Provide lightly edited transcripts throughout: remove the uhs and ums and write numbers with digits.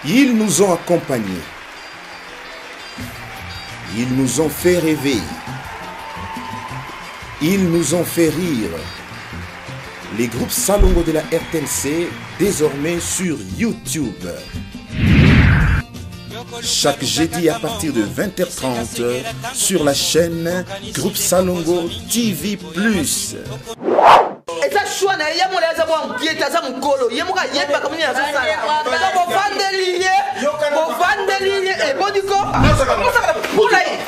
Ils nous ont accompagnés. Ils nous ont fait rêver. Ils nous ont fait rire. Les groupes Salongo de la RTNC, désormais sur YouTube. Chaque jeudi à partir de 20h30 sur la chaîne Groupe Salongo TV+. Eza choix na ye, ye moko aza mwa mokie te, aza mokolo, ye moko ayebaka moni azosala. Bovandeli ye, bovandeli ye eboni ko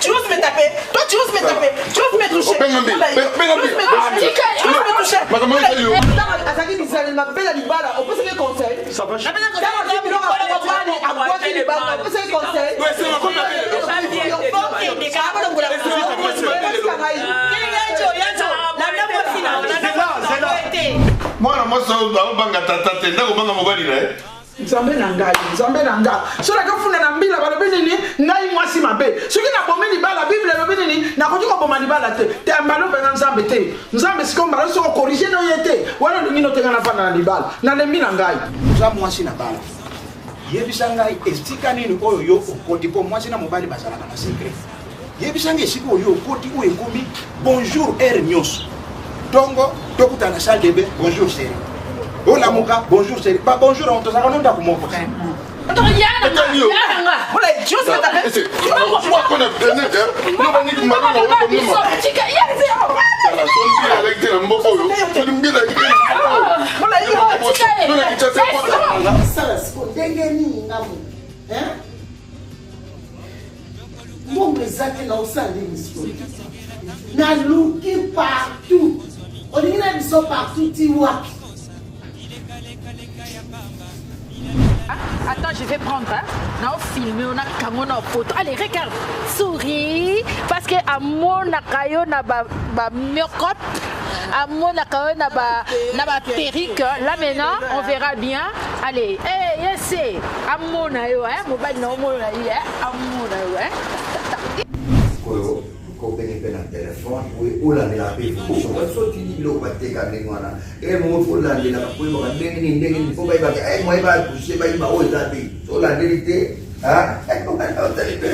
Tu oses me taper? Toi, tu oses me taper? Tu oses me toucher? Tu oses me toucher? Azalaki bizaleli mabe na libala, opesaki conseil? Abwaki libala, opesaki conseil? Mwana mwasi aobanga tata te, ndako obanga mobali na ye. Nzambe na ngai, Nzambe na nga, soki nakofunda na mbila balobi nini? Ngai mwasi mabe. Soki nabomi libala, Bible elobi nini? Nakoki koboma libala te. Te mbala obenga Nzambe te. Nzambe sikoyo mbala soki okorige no ye te, wana olingi no te ngai nafanda na libala. Nalembi na ngai. Oza mwasi na bala. Yebisa ngai esika nini oyo yo okoti mpo mwasi na mobali bazalaka na secret. Yebisa ngai esika oyo okoti oyo ekomi bonjour heure nyonso. Tongo tokutana na salle de bain, bonjour chérie. Olamuka, bonjour chérie. Ba bonjour on tozalaka no ndako moko. Sala siko ndenge nini nga moto hein? Mbongo eza te, naosala nini sikoyo? Naluki partout, olingi na biso partout ti wapi? Attends, je vais prendre. Hein. Na filmer, on a kango na photo. Allez, regarde. Souris. Parce que à mon kayo na ba ba make-up, à mon kayo na ba perruque. Là maintenant, on verra bien. Allez, eh yes, amona yo, hein, mobali na omona ye, hein, amona yo, hein. Oyo kobenge mpe na telefone oyo olandela mpe évolution so otindi biloko bateka ndenge wana e moko fo olandelaka po oyebaka ndenge nini ndenge nini mpo bayebaka e moye batouche bayeba oyo eza te so olandeli te otali mpe.